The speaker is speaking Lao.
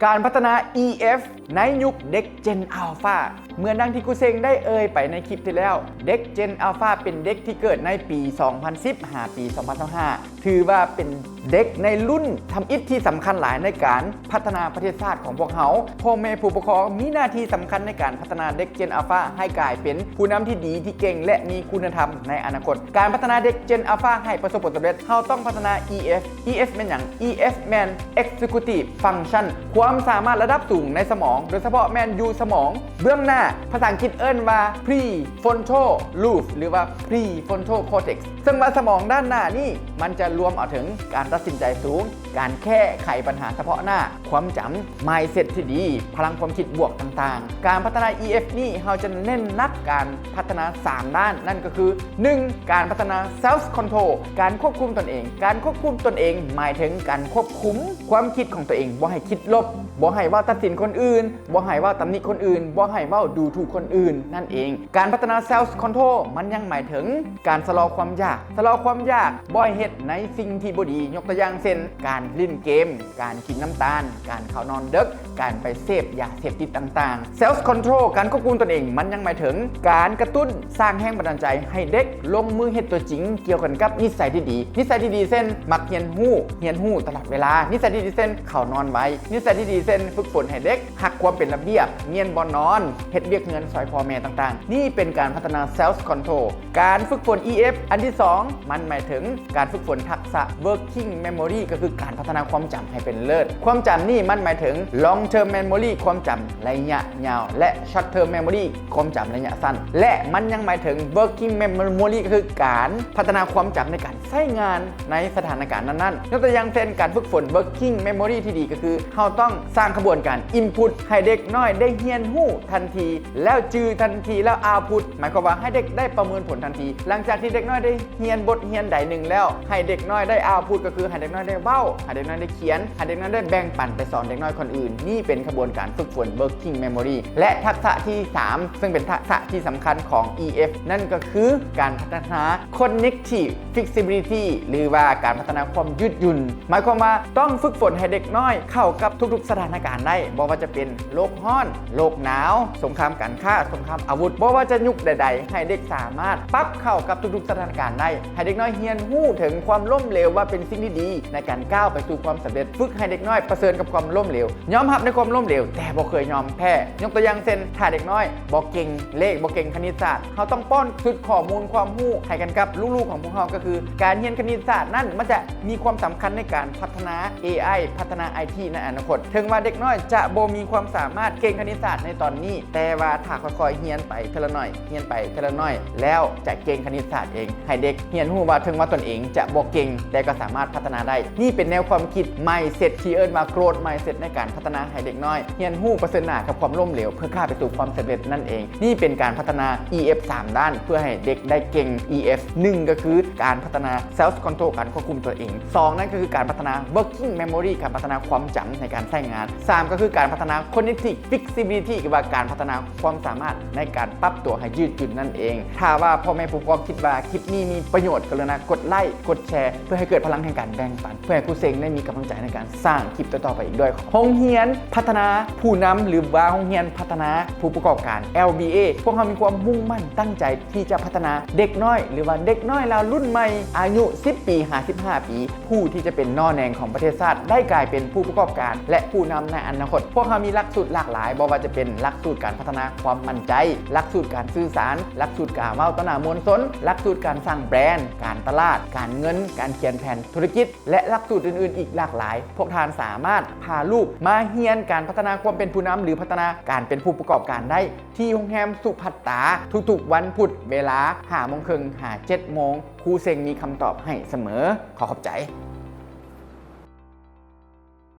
ການພັດທະນາ ອີ ເອັຟ ໃນຍຸກເດັກ Gen Alpha. ເໝືອນດັ່ງທີ່ຄູເຊັງໄດ້ເອີ່ຍໄປໃນຄລິບທີ່ແລ້ວ, ເດັກ Gen Alpha ເປັນເດັກທີ່ເກີດໃນປີສອງພັນສິບຫາປີສອງພັນຊາວຫ້າ ຖືວ່າເປັນເດັກໃນລຸ້ນທຳອິດທີ່ສຳຄັນຫຼາຍໃນການພັດທະນາປະເທດຊາດຂອງພວກເຮົາ. ພໍ່ແມ່ຜູ້ປົກຄອງມີໜ້າທີ່ສຳຄັນໃນການພັດທະນາເດັກ Gen Alpha ໃຫ້ກາຍເປັນຜູ້ນຳທີ່ດີ, ທີ່ເກັ່ງ ແລະ ມີຄຸນນະທຳໃນອະນາຄົດ. ການພັດທະນາເດັກ Gen Alpha ໃຫ້ປະສົບຜົນສຳເລັດ, ເຮົາຕ້ອງພັດທະນາ ອີ ເອັຟ ອີ ເອັຟ ແມ່ນຫຍັງ? ອີ ເອັຟ ແມ່ນ Executive Function ຄວາມສາມາດລະດັບສູງໃນສະໝອງ, ໂດຍສະເພາະແມ່ນຢູ່ສະໝອງເບື້ອງໜ້າ, ພາສາອັງກິດເອີ້ນວ່າ prefrontal lobe ຫຼືວ່າ prefrontal cortex ເຊິ່ງວ່າສະໝອງດ້ານໜ້ານີ້ ມັນຈະລວມເອົາເຖິງການຕັດສິນໃຈສູງ, ການແກ້ໄຂບັນຫາສະເພາະໜ້າ, ຄວາມຈຳ, mindset ທີ່ດີ, ພະລັງຄວາມຄິດບວກຕ່າງໆ. ການພັດທະນາ ອີ ເອັຟ ນີ້ ເຮົາຈະເນັ້ນໜັກການພັດທະນາສາມດ້ານ, ນັ້ນກໍຄື ໜຶ່ງ ການພັດທະນາ self control ການຄວບຄຸມຕົນເອງ. ການຄວບຄຸມຕົນເອງໝາຍເຖິງການຄວບຄຸມຄວາມຄິດຂອງຕົວເອງ, ບໍ່ໃຫ້ຄິດລົບ, ບໍ່ໃຫ້ເວົ້າຕັດສິນຄົນອື່ນ, ບໍ່ໃຫ້ເວົ້າຕຳໜິຄົນອື່ນ, ບໍ່ໃຫ້ເວົ້າດູຖູກຄົນອື່ນນັ້ນເອງ. ການພັດທະນາ self control ມັນຍັງໝາຍເຖິງການຊະລໍຄວາມຢາກ. ຊະລໍຄວາມຢາກບໍ່ໃຫ້ເຮັດໃນສິ່ງທີ່ບໍ່ດີ, ຍົກຕົວຢ່າງເຊັ່ນ ການຫຼິ້ນເກມ, ການກິນນ້ຳຕານ, ການເຂົ້ານອນເດິກ, ການໄປເສບຢາເສບຕິດຕ່າງໆ. Self control ການຄວບຄຸມຕົນເອງ ມັນຍັງໝາຍເຖິງການກະຕຸ້ນສ້າງແຮງບັນດານໃຈໃຫ້ເດັກລົງມືເຮັດຕົວຈິງກ່ຽວກັນກັບນິໄສທີ່ດີ. ນິໄສທີ່ດີເຊັ່ນ ມັກຮຽນຮູ້, ຮຽນຮູ້ຕະຫຼອດເວລາ. ນິໄສທີ່ດີເຊັ່ນ ເຂົ້ານອນໄວ. ນິໄສທີ່ດີເຊັ່ນ ຝຶກຝົນໃຫ້ເດັກຮັກຄວາມເປັນລະບຽບ, ມ້ຽນບ່ອນນອນ, ເຮັດວຽກເຮືອນຊ່ອຍພໍ່ແມ່ຕ່າງໆ. ນີ້ເປັນການພັດທະນາ self control. ການຝຶກຝົນ ອີ ເອັຟ ອັນທີສອງ ມັນໝາຍເຖິງການຝຶກຝົນທັກສະ working memory ກໍຄືການພັດທະນາຄວາມຈຳໃຫ້ເປັນເລີດ. ຄວາມຈຳນີ້ມັນໝາຍເຖິງ long term memory ຄວາມຈຳໄລຍະຍາວ ແລະ short term memory ຄວາມຈຳໄລຍະສັ້ນ ແລະ ມັນຍັງໝາຍເຖິງ working memory ກໍຄືການພັດທະນາຄວາມຈຳໃນການໃຊ້ງານໃນສະຖານະການນັ້ນໆ. ຍົກຕົວຢ່າງເຊັ່ນ ການຝຶກຝົນ working memory ທີ່ດີກໍຄືເຮົາຕ້ອງສ້າງຂະບວນການ input ໃຫ້ເດັກນ້ອຍໄດ້ຮຽນຮູ້ທັນທີ ແລ້ວຈື່ທັນທີ ແລ້ວ output ໝາຍຄວາມວ່າໃຫ້ເດັກໄດ້ປະເມີນຜົນທັນທີ. ຫຼັງຈາກທີ່ເດັກນ້ອຍໄດ້ຮຽນບົດຮຽນໃດໜຶ່ງແລ້ວ ໃຫ້ເດັກນ້ອຍໄດ້ output ກໍຄືໃຫ້ເດັກນ້ອຍໄດ້ເວົ້າ, ໃຫ້ເດັກນ້ອຍໄດ້ຂຽນ, ໃຫ້ເດັກນ້ອຍໄດ້ແບ່ງປັນໄປສອນເດັກນ້ອຍຄົນອື່ນ. ນີ້ເປັນຂະບວນການຝຶກຝົນ working memory. ແລະ ທັກສະທີສາມ ເຊິ່ງເປັນທັກສະທີ່ສຳຄັນຂອງ ອີ ເອັຟ ນັ້ນກໍຄືການພັດທະນາ cognitive flexibility ຫຼືວ່າການພັດທະນາຄວາມຍືດຫຍຸ່ນ. ໝາຍຄວາມວ່າຕ້ອງຝຶກຝົນໃຫ້ເດັກນ້ອຍເຂົ້າກັບທຸກໆສະຖານະການໄດ້, ບໍ່ວ່າຈະເປັນໂລກຮ້ອນ, ໂລກໜາວ, ສົງຄາມການຄ້າ, ສົງຄາມອາວຸດ, ບໍ່ວ່າຈະຍຸກໃດໆ, ໃຫ້ເດັກສາມາດປັບເຂົ້າກັບທຸກໆສະຖານະການໄດ້, ໃຫ້ເດັກນ້ອຍຮຽນຮູ້ເຖິງຄວາມລົ້ມເຫຼວວ່າເປັນສິ່ງທີ່ດີໃນການກ້າວໄປສູ່ຄວາມສຳເລັດ, ຝຶກໃຫ້ເດັກນ້ອຍປະເຊີນກັບຄວາມລົ້ມເຫຼວ, ຍອມຮັບໃນຄວາມລົ້ມເຫຼວ ແຕ່ບໍ່ເຄີຍຍອມແພ້. ຍົກຕົວຢ່າງເຊັ່ນ ຖ້າເດັກນ້ອຍບໍ່ເກັ່ງເລກ, ບໍ່ເກັ່ງຄະນິດສາດ, ເຮົາຕ້ອງປ້ອນຊຸດຂໍ້ມູນຄວາມຮູ້ໃຫ້ກັນກັບລູກໆຂອງພວກເຮົາ, ກໍຄືການຮຽນຄະນິດສາດນັ້ນ ມັນຈະມີຄວາມສຳຄັນໃນການພັດທະນາ ເອໄອ ພັດທະນາ ໄອທີ ໃນອະນາຄົດ. ເຖິງວ່າເດັກນ້ອຍຈະບໍ່ມີຄວາມສາມາດເກັ່ງຄະນິດສາດໃນຕອນນີ້, ແຕ່ວ່າຖ້າຄ່ອຍໆຮຽນໄປເທື່ອລະໜ້ອຍ, ຮຽນໄປເທື່ອລະໜ້ອຍ, ແລ້ວຈະເກັ່ງຄະນິດສາດເອງ. ໃຫ້ເດັກຮຽນຮູ້ວ່າເຖິງວ່າຕົນເອງຈະບໍ່ເກັ່ງ, ແຕ່ກໍສາມາດພັດທະນາໄດ້. ນີ້ເປັນແນວຄວາມຄິດ mindset ທີ່ເອີ້ນວ່າ growth mindset ໃນການພັດທະນາໃຫ້ເດັກນ້ອຍຮຽນຮູ້ປະເຊີນໜ້າກັບຄວາມລົ້ມເຫຼວ ເພື່ອກ້າວໄປສູ່ຄວາມສຳເລັດນັ້ນເອງ. ນີ້ເປັນການພັດທະນາ ອີ ເອັຟ ສາມດ້ານ ເພື່ອໃຫ້ເດັກໄດ້ເກັ່ງ ອີ ເອັຟ ໜຶ່ງ ກໍຄືການພັດທະນາ self control ການຄວບຄຸມຕົວເອງ, ສອງ ນັ້ນກໍຄືການພັດທະນາ working memory ການພັດທະນາຄວາມຈຳໃນການໃຊ້ງານ, ສາມ ກໍຄືການພັດທະນາ cognitive flexibility ຄືວ່າການພັດທະນາຄວາມສາມາດໃນການປັບຕົວໃຫ້ຍືດຫຍຸ່ນນັ້ນເອງ. ຖ້າວ່າພໍ່ແມ່ຜູ້ປົກຄອງຄິດວ່າຄລິບນີ້ມີປະໂຫຍດ, ກະລຸນາກົດໄລ, ກົດແຊ ເພື່ອໃຫ້ເກີດພະລັງແຫ່ງການແບ່ງປັນ, ເພື່ອໃຫ້ຄູເຊັງໄດ້ມີກຳລັງໃຈໃນການສ້າງຄລິບຕໍ່ໆໄປອີກດ້ວຍ. ໂຮງຮຽນພັດທະນາຜູ້ນຳ ຫຼືວ່າໂຮງຮຽນພັດທະນາຜູ້ປະກອບການ ແອລບີເອ ພວກເຮົາມີຄວາມມຸ່ງໝັ້ນຕັ້ງໃຈທີ່ຈະພັດທະນາເດັກນ້ອຍ ຫຼືວ່າເດັກນ້ອຍລາວລຸ້ນໃໝ່ ອາຍຸສິບປີຫາສິບຫ້າປີ ຜູ້ທີ່ຈະເປັນໜໍ່ແໜງຂອງປະເທດຊາດ, ໄດ້ກາຍເປັນຜູ້ປະກອບການ ແລະ ຜູ້ນຳໃນອະນາຄົດ. ພວກເຮົາມີຫຼັກສູດຫຼາກຫຼາຍ, ບໍ່ວ່າຈະເປັນຫຼັກສູດການພັດທະນາຄວາມໝັ້ນໃຈ, ຫຼັກສູດການສື່ສານ, ຫຼັກສູດການເວົ້າຕໍ່ໜ້າມວນຊົນ, ຫຼັກສູດການສ້າງແບຣນ, ການຕະຫຼາດ, ການເງິນ, ການຂຽນແຜນທຸລະກິດ ແລະ ຫຼັກສູດອື່ນໆອີກຫຼາກຫຼາຍ. ພວກທ່ານສາມາດພາລູກມາຮຽນການພັດທະນາຄວາມເປັນຜູ້ນຳ ຫຼື ພັດທະນາການເປັນຜູ້ປະກອບການໄດ້ ທີ່ໂຮງແຮມສຸພັດຕາ ທຸກໆວັນພຸດ ເວລາຫ້າໂມງເຄິ່ງຫາເຈັດໂມງ. ຄູເຊັງມີຄຳຕອບໃຫ້ສະເໝີ. ຂໍຂອບໃຈ.